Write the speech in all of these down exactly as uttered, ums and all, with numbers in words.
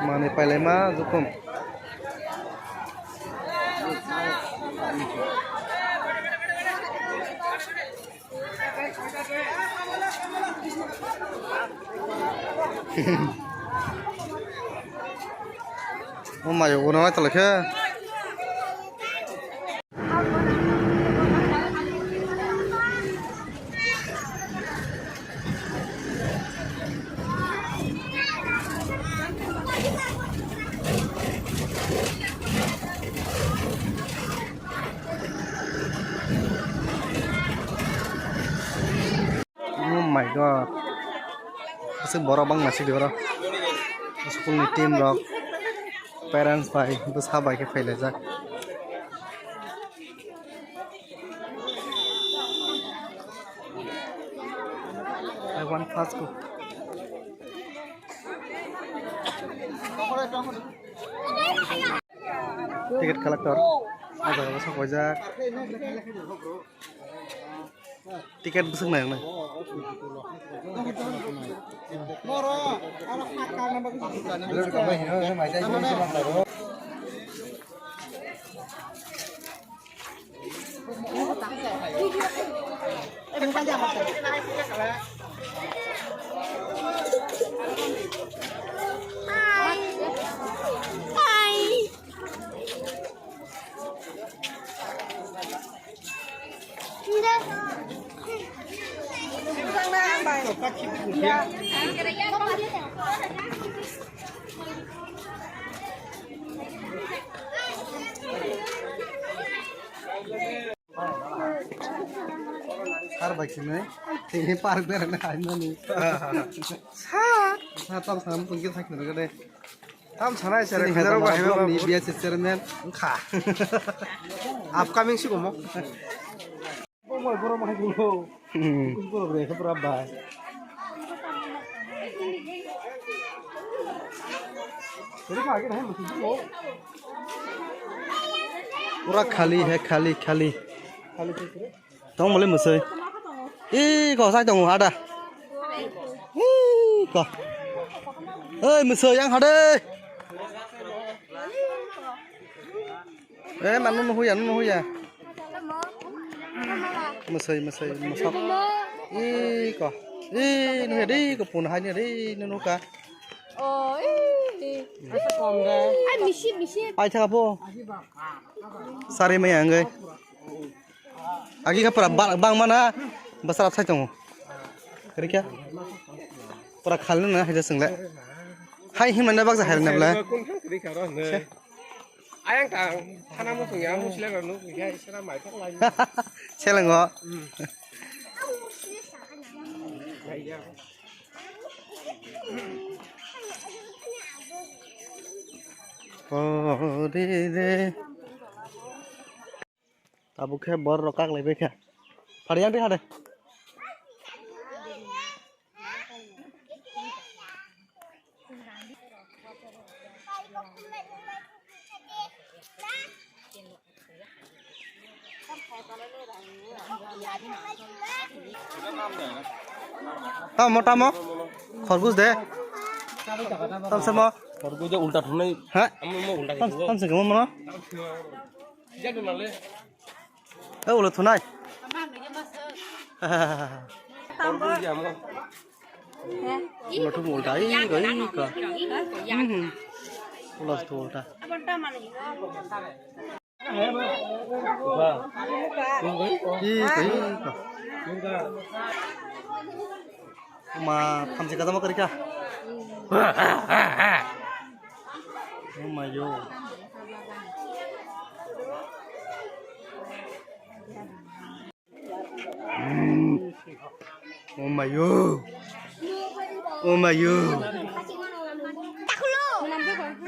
Manwi pailaima jukum. O mayo, o nang lai tonglaikhe. Oh my God. Aswk borok bang naisik di oro. School ni team rok, parents bai, bwsa bai khe phailaijak. I want fast food. Ticket collector. O jaga o sok waijak. Ticket bwswk nai nai. Sar bai sini, ini park berana hai mani. Sa, sa tam sam pun kita sakit de. Tam sana sini hai ba, ni biasa chairman kha. Upcoming sih komo. Bomo, borom hai dulu. Hmm. Borom re, borom bai. Pura khali hai, khali, khali. Tong mole musoi. Ih, ko sai tong hada. Ih, ko. Oi, musoi yang hade. Eh, manu nuhuya, nuhuya. Musoi, musoi, musok. Ih, ko. Ih, nuhuya deh, ko pun hai ni deh, nunuka. Oh, ih. Ai, misi, misi. Pai thaka po. Sari maya angge. Agi ka pura ba-, bang mana basar apsai tongo. Kari kya? Pura khal na haja sengle. Hai himna bak jahar na bla. Ayang tang, khana mo sung ya, mo sila ranu, ya isra mai thang lai. Selengo. Hmm. Ya, ya. Oh, de, de. Tabuk khe bor rok kak lai bai kha. Phari yang de hade. Tamo, tamo. Khorgos de. Tam samo. Khorgos de ulta thunai. Ha? Amo mo ulta. Tam, thunai. Tam se mo mo. Jadu nale. Eh, ulo thunai. Khorgos de amo. Ulo thun ulta. Ih, ko, ih, ko. Hmm. Ulas tu ulta. Ih, ih, ih. Ma, thamchi kata ma karika. Oh my yo. Mm. Oh my yo. Oh my yo.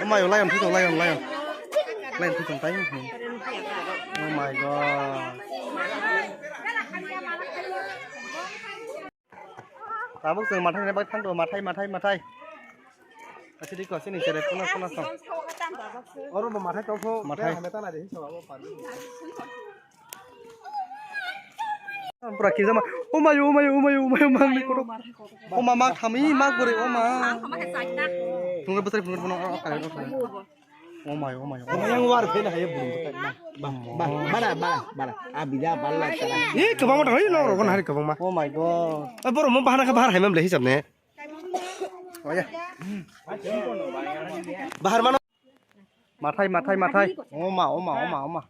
Oh my yo, lion, thwi tong, lion, lion. Lion, thwi tong, tai. Oh my God. Tabuk chwng mathai ni bai thang do, mathai, mathai, mathai. Asidi ko, asini chere, khuna, khuna, khuna. Oro bo mathai tong pho, mathai. Hamya ta nai de, hinsa abo pan. Pura kijama. Oh my, oh my, oh my, oh my, oh my, oh my, koto. Oh ma, ma, thami, ma, gore, oh ma. Phunukre bwsai, phunukre bono, oh, kare, oh, kare. Oh my, oh my, oh my. Yang war phena haye buru. Ba, ba, bara, bara, bara. Abida, balla, tara. Eh, kwbangma thai, no, rogon hari kwbangma. Oh my God. Eh, boro mo bahana kha bahar haimam le hisab ne. Oh ya. Bahar mano. Mathai, mathai, mathai. Oma, oma, oma, oma.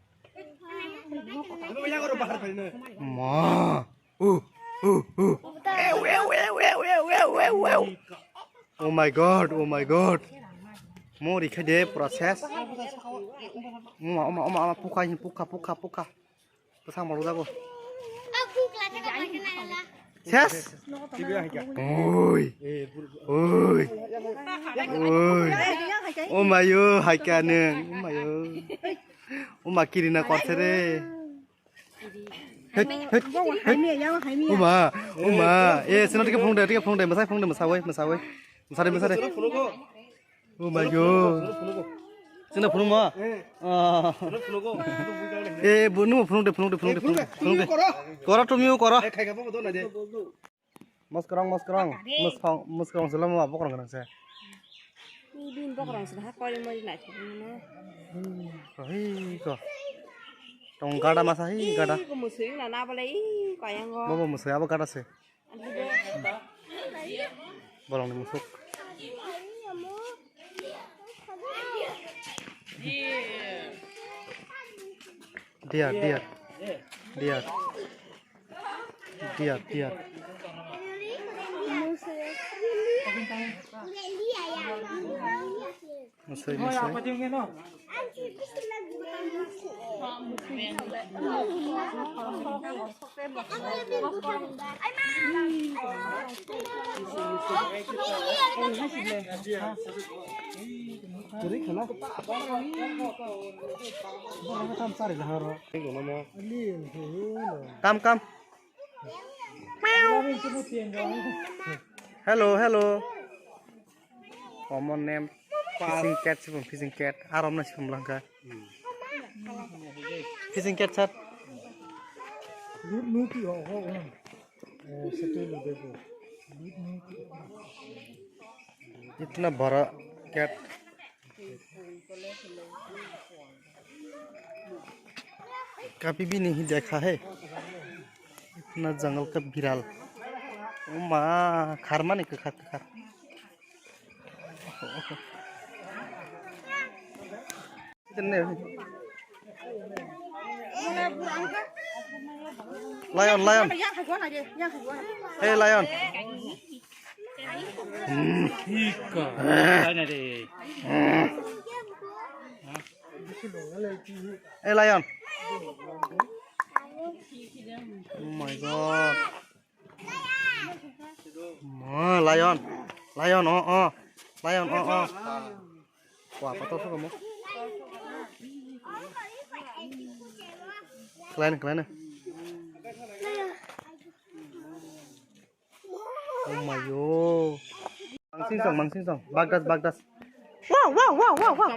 Ma. Uh, uh, uh. Ew, ew, ew. Oh my God, oh my God. Mori khai de process. Oma, oma, oma, oma, pukha, pukha, pukha, pukha. Bwsang moro jago. Ses. Oi. Oi. Oi. Oh my yo, hai ka nung. Oh my yo. Oh ma kirina korse re. Het, het, het. Oh ma, oh ma. Eh, sino tike phone de, tike phone de, masai phone de, masawai, masawai. Masare, masare. Oh my God. Sino phunuk ma? Eh. Ah. Phunuk, phunuk. Eh, bu-, nung phunuk de, phunuk de, phunuk de, phunuk de, phunuk de. Koro, tumiyo koro. Eh, khai kha bo dona de. Moskrong, moskrong. Moskrong, moskrong sila mo bokrong kana se. Ni bin bokrong sila ha kori mori nai thok ni no. Ko hi ko. Tong gada masa hi gada. Ih, ko musui na na bole ih, kayang go. Bobo musui abo gada se. Bolongni musuk. Deer, deer. Deer. Deer, deer. Musui, musui. Kam, kam. Hello, hello. Common name fishing cat, sipung fishing cat. Arom na sipung langka. Fishing cat sat. Itna bada cat. कभी भी नहीं देखा है इतना जंगल का बिराल। ओ माँ, खार माने के खार, खार। Lion, lion. Hey, lion. Ika. Tanya deh. Hey, lion. Oh my God. Ma, lion. Lion, oh, oh. Lion, oh, oh. Wah, apa tuh kamu? Kelain, kelain. Oh my yo. Mangsing song, mangsing song. Bagdas, bagdas. Wow, wow, wow, wow, wow.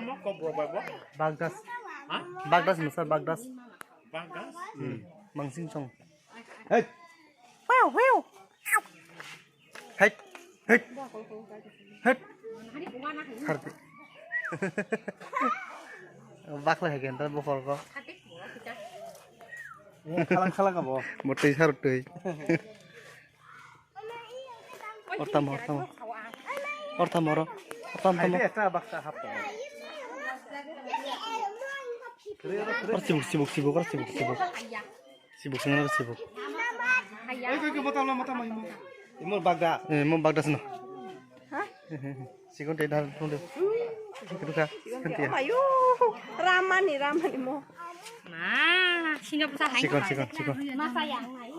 Bagdas. Hah? Bagdas, misal bagdas. Bagdas? Hmm. Mangsing song. Hey. Wow, wow. Hey. Hey. Hey. Hardi. Bakla hai kenta bokol ko. Khalang khalang abo. Botwi sarutwi. Ortam, ortam. Ortam oro. Ortam tamo. Hai de, eta baksa hap. Ar sibuk, sibuk, sibuk, ar sibuk, sibuk. Sibuk sing ar sibuk. Imo bagda. Eh, imo bagda sino. Sikon te dar tunde. Sikon ka. Sikon te. Ayo, ramani, ramani mo. Ma, singa pusa hai. Sikon, sikon, sikon. Masa yang nai.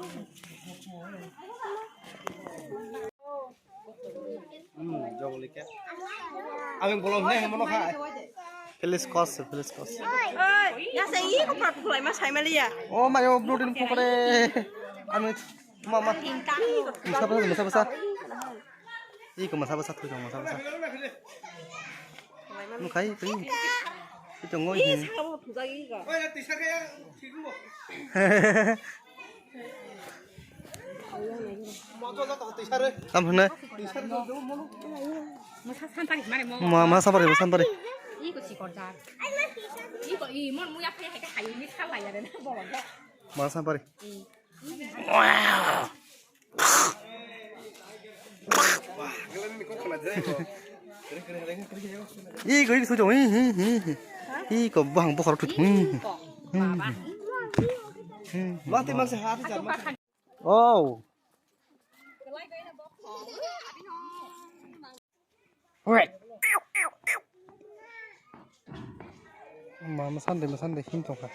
Hmm, jogolika. Abang bolong ne mono kha. Please kos, please kos. Oi, ya sa i ko pra pulai ma sai maliya. Oh, mayo blood in pukore. Anu mama. Masa basa, masa basa. Iko masa basa thui dong, masa basa. Nukhai thui. Thui dong oi. Tam hwnai. Masa sampari mare mo. Ma, ma sampari, ma sampari. Iko sikor jar. Iko i mon muya phai hai ka hai mi khalai ya de na bolong. Ma sampari. Wow. Ih, kau itu tuh, ih, ih, ih. Ih, kau bang bokor tuh. Ih. Ih. Mati masih hati jar. Oh. Ma, masande, masande, him tongkha.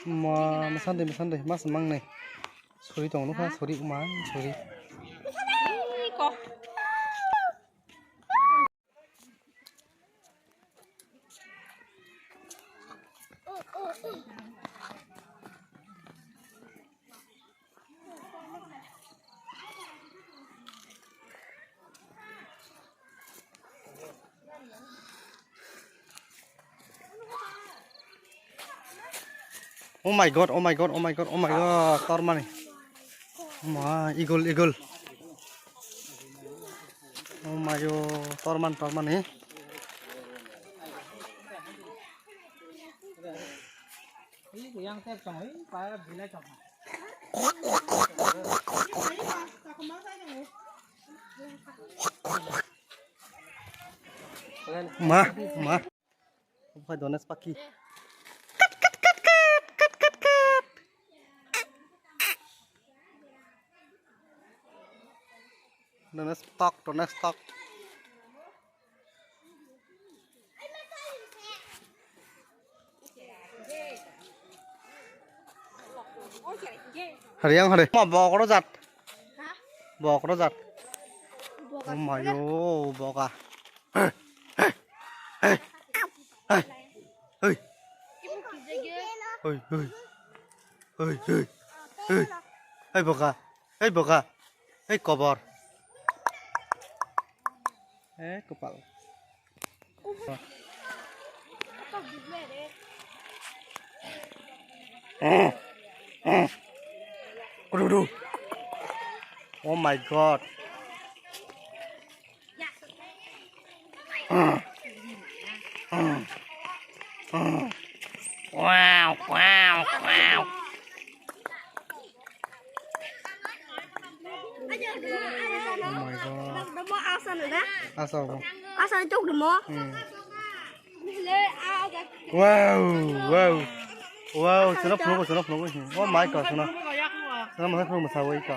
Ma, masande, masande, mas mangnai. Suri tong nukha, suri, ma, suri. Oh my god, oh my god, oh my god, oh my god, tormani. Ma, eagle, eagle. Oh my god, torman, tormani. Ma, ma. Omo khai Dones paki. Dones tok, Dones tok. Hari yang hari. Ma bokro jat. Bokro jat. Oh mayo, boka. Hey, hey, hey. Hey. Hey. Hey, hey. Hey, hey. Hey. Hey, boka. Hey, boka. Hey, kobor. Eh, kopal. Kudu, kudu. Oh my god. Wow, wow, wow. Oh my god. Asa bo. Asa ni tok demo. Hmm. Wow, wow. Wow, sino phunuk, sino phunuk. Oh my god, sino. Sino masa phunuk masa wai ka.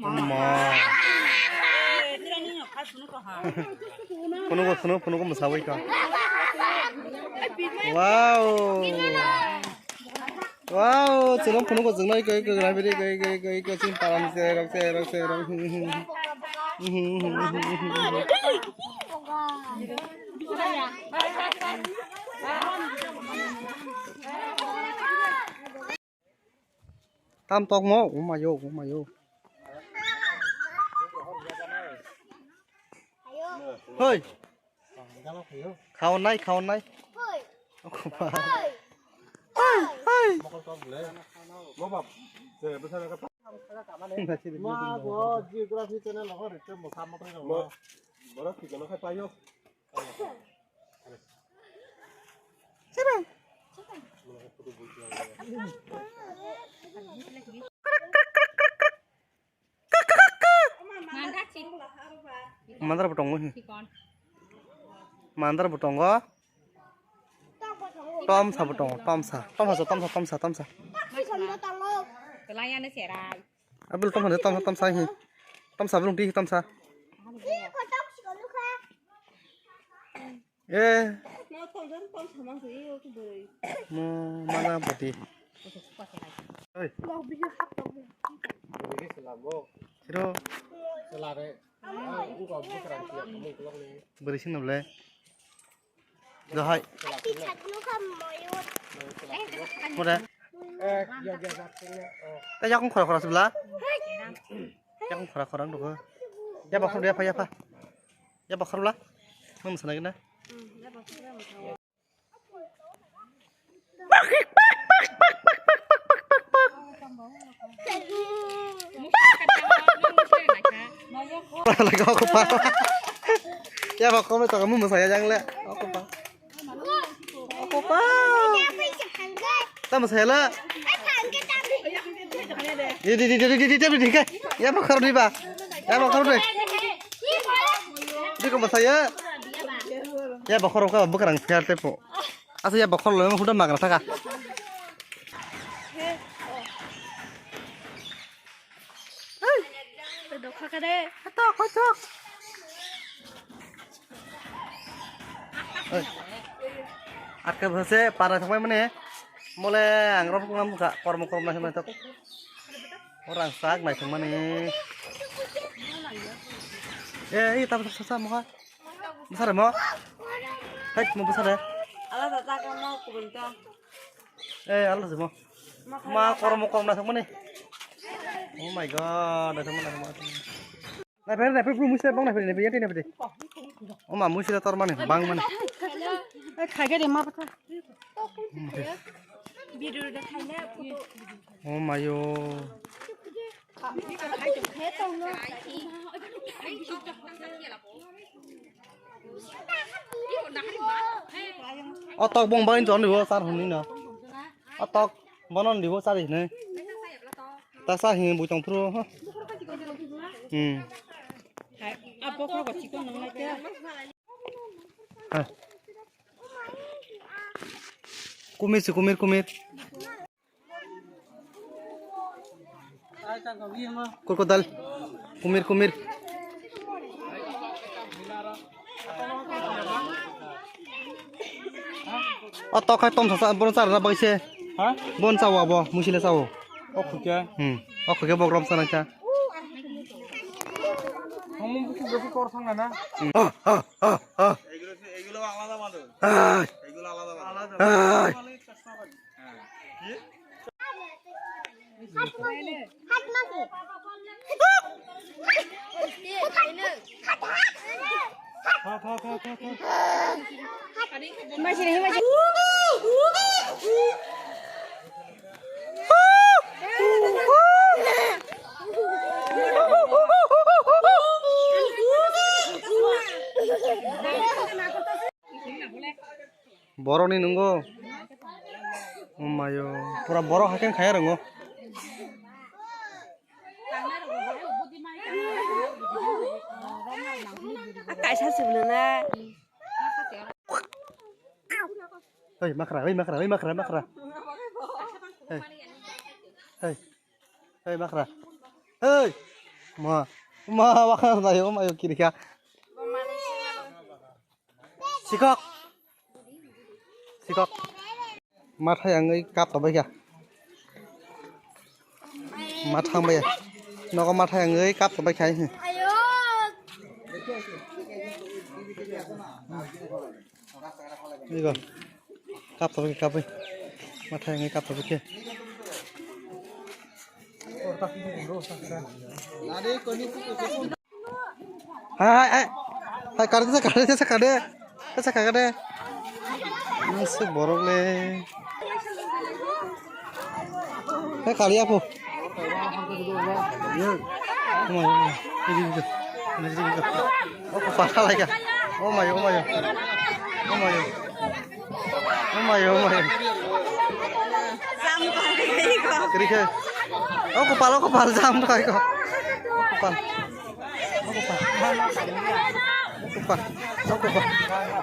Ma. Phunuk, sino phunuk masa wai ka. Wow. Wow, chwng phunuk o chwng nai kai kai rai beri kai kai kai kai chwng param se rok se rok se rok. Tam tok mo, umayo, umayo. Hoi. Khawnai, khawnai. Hoi. Hoi. Hoi. Ma bo geography channel lo re mo sam mo. Borok thikano khai payo. Mandar bo tongo hi. Mandar bo tongo. Tomsa bo tongo, tomsa. Tomsa, tomsa, tomsa, tomsa. Abul tomsa, tomsa, tomsa hi. Tomsa bulung ti tomsa. Eh. Mo mana pati. Oi. Siro. Beri sini boleh. Jahai. Mode. Tei yakung khora khora sibla. Yakung khora khora ang dukho. Ya bakhor ya pha ya pha. Ya bakhor bla. Mung sana gina. Laga aku pa. Ya bakhor bla tak kamu mung saya jang le. Aku pa. Ako pa. Tamo sela. Di di di di di di di di kai. Ya bakhor di ba. Ya bakhor di. Di ko masaya. Ya bakhor ka bukarang siar tepo. Asa ya bakhor lo huda magra taka. Dokha kade. Tok, tok. Oi. Atka bhase para thangbai mane. Mole ang rok ngam ka kormo kormo nai thangbai tok. Orang sak nai thangmani. Eh, eh, tabo sa sa mo ha. Besar mo. Hai, mo besar ya. Ala ta ta ka mo kubun ta. Eh, ala simo. Ma kormo kormo na thangmani. Oh my god, na thangmani, na thangmani. Na phere, na phere, puro muisra bang na phere, na phere, na phere. Oh ma, muisra tor mani, bang mani. Eh, khai gari ma patha. Oh my yo. O tok bong bang ton dibo sar hwnwi no. O tok bono dibo sar hwnwi. Ta sar hwnwi bui tong phuru. Hmm. Hai. Kumir si kumir kumir. Krokodil, kumir, kumir. O tok hai tom sasa, bono charna bagwi se. Ha? Bon chawo abo, musile chawo. O khukya. Hmm. O khukya bokrom sana cha. Kamu buku buku kor sana na? Hmm. Ah, ah, ah, ah. এগুলো, এগুলো আলাদা মানুষ। Ah. এগুলো আলাদা মানুষ। Ah. হ্যাঁ। কি? Borokni nungo. Omayo. Pura borok haikhe khaya rwngo. Kaisa sibla na. Hei, makra, hei, makra, hei, makra, makra. Hei. Hei. Hei, makra. Hei. Ma. Ma, wakha na yo, ma yo, kirikha. Sikok. Sikok. Mathai ang oi kap tobai kha. Mathang bai. Nogo mathai ang oi kap tobai kha. Igo. Kap tobai kha bai. Mathai ang oi kap tobai kha. Hai, hai, hai. Hai, kar de, kar de, kar de. Kar de, kar de. Nasi borok le. Hai, kar ya po. Oh my, oh my. Oh my, oh my. Oh my, oh my. Oh my, oh my. Kiri khe. Oh, kopal, oh, kopal, jam thai ko. Oh, kopal. Oh, kopal. Okupal, okupal,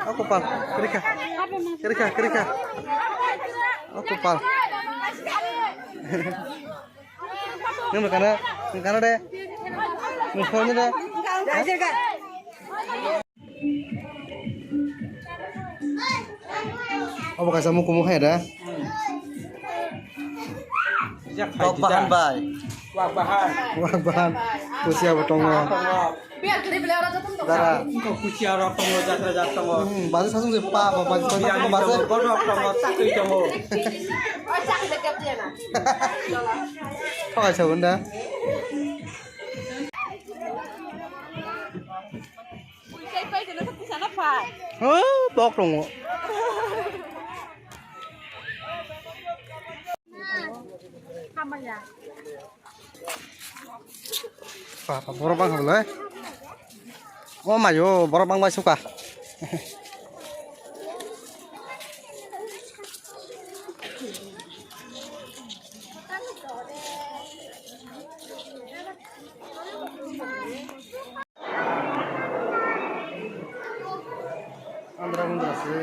okupal, kerika, kerika, kerika, okupal. Nung kana, nung kana de, nung kana de. Obo kaisa mukumu hai da. Kok bahan bai. Wak bahan. Wak bahan. Kusia bo tongo. Dara. Kusia rok tongo, jatra jat tongo. Hmm, baji sasung je pa, pa, baji sasung je pa, baji. Tongo, godok tongo, chakri tongo. Kok kaisa bunda. Oh, bok tongo. Papa, borok bang hamlai. Oh mayo, borok bang bai suka. Andhra mundra se.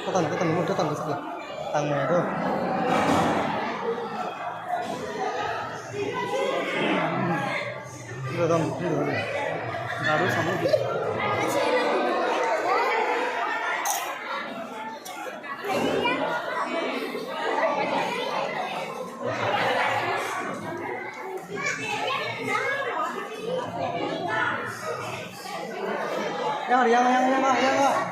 Katan, katan, katan, katan, katan. Tang mana tu? Daru sama. Yang, yang, yang, yang, yang.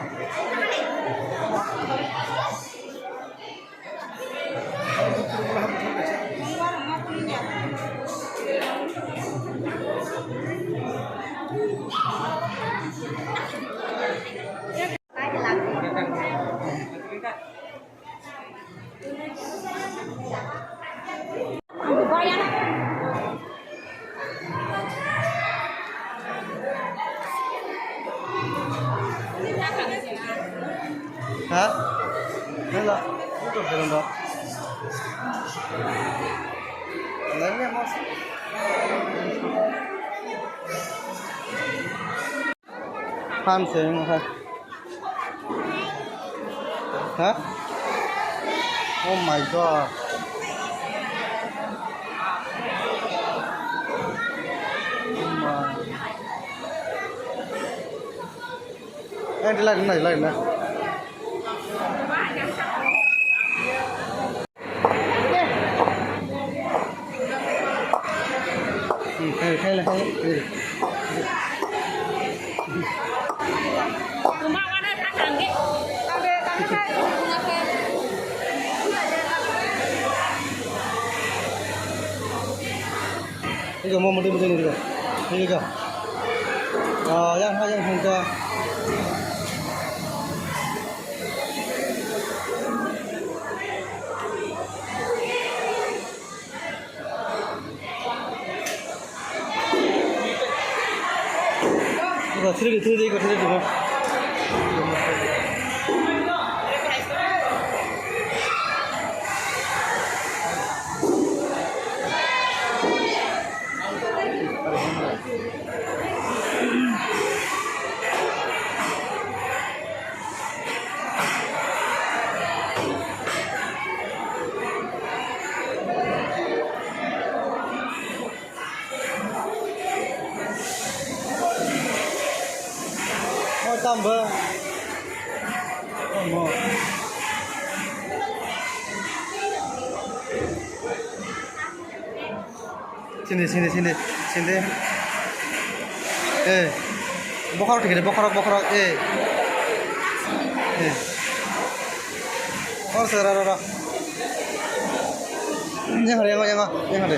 Ha? Hello. Itu belum dok. Lainnya mau. Phan se wngkha. Ha? Oh my God. Oh my. Eh, di lari, lari, lari, lari. Hmm, khai, khai, khai, khai. Iko mo muti muti iko. Iko. Ah, yang ha yang hangka. Iko, three D, three D, iko, three D, iko. Oh, tamba. Oh, mo. Sini, sini, sini, sini. Eh, bokhorok thikiri, bokhorok, bokhorok, eh. Eh. Or se, ra, ra, ra. Yang ada, yang ada, yang ada.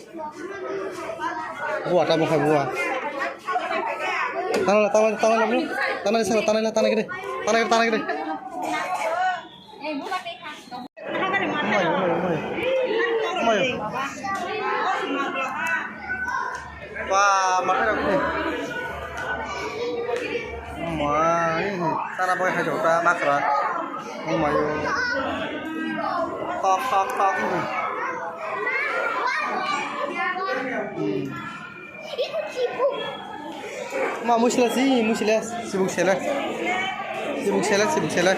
Buwa, tamo khai buwa. Tanai la, tanai la, tanai la, tanai la, tanai la, tanai la, tanai la, tanai la. Mayo, mayo, mayo. Mayo. Ba, makai rok ni. Ma, ini sana pakai hai jota makra. Mayo. Tok, tok, tok. Hmm. Ma, musila si, musila, sibuk sele. Sibuk sele, sibuk sele.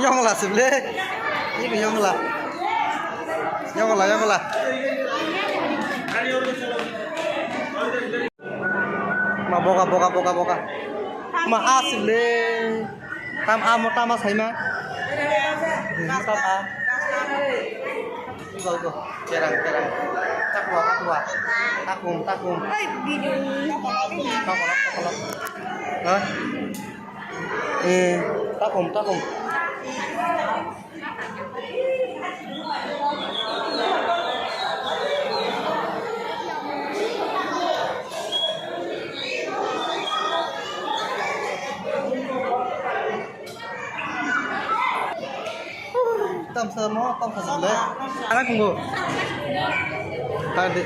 Yongla sible. Ini yongla. Yongla, yongla. Ma boga, boga, boga, boga. Ma asle. Tam amo, tama saima. Tam a. Go, go. Kerang, kerang. Takwa, takwa. Takum, takum. Takolok, takolok. Ha? Eh, takum, takum. Tamsa mo, tamsa sable. Anak tunggu. Tadi.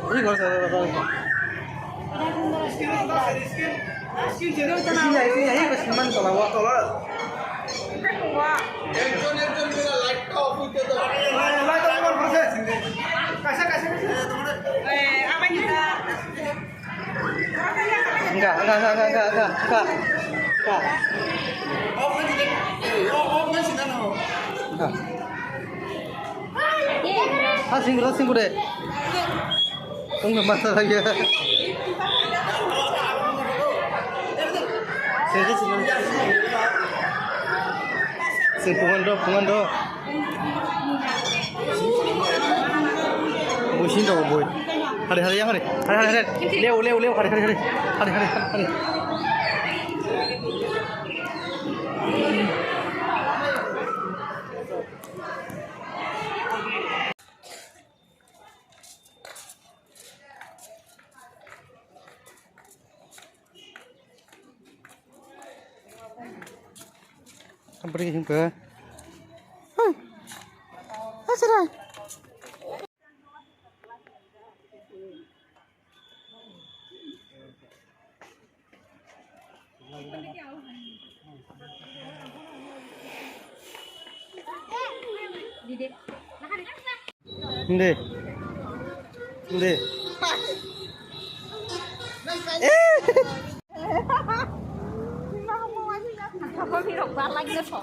Ini gua salah, salah, salah. Isinya, isinya, ini keseman kalau gua kalau. Ekjon, ekjon miya light ta off hoite do. Light off hoite do. Kaisa, kaisa, kaisa. Enggak, enggak, enggak. Off hoite do. Eh, off, off hoite do. Enggak. Ha, singkura, singkura. Tunggu masalah ya. Sini, sini. Sini, pungan do, pungan do. Bui sini do, bui. Hari, hari, yang hari. Hari, hari, hari. Leo, leo, leo, hari, hari, hari. Hari, hari, hari. Beri hingke. Hei. Asra. Hindi. Hindi. Kami rok balak na so.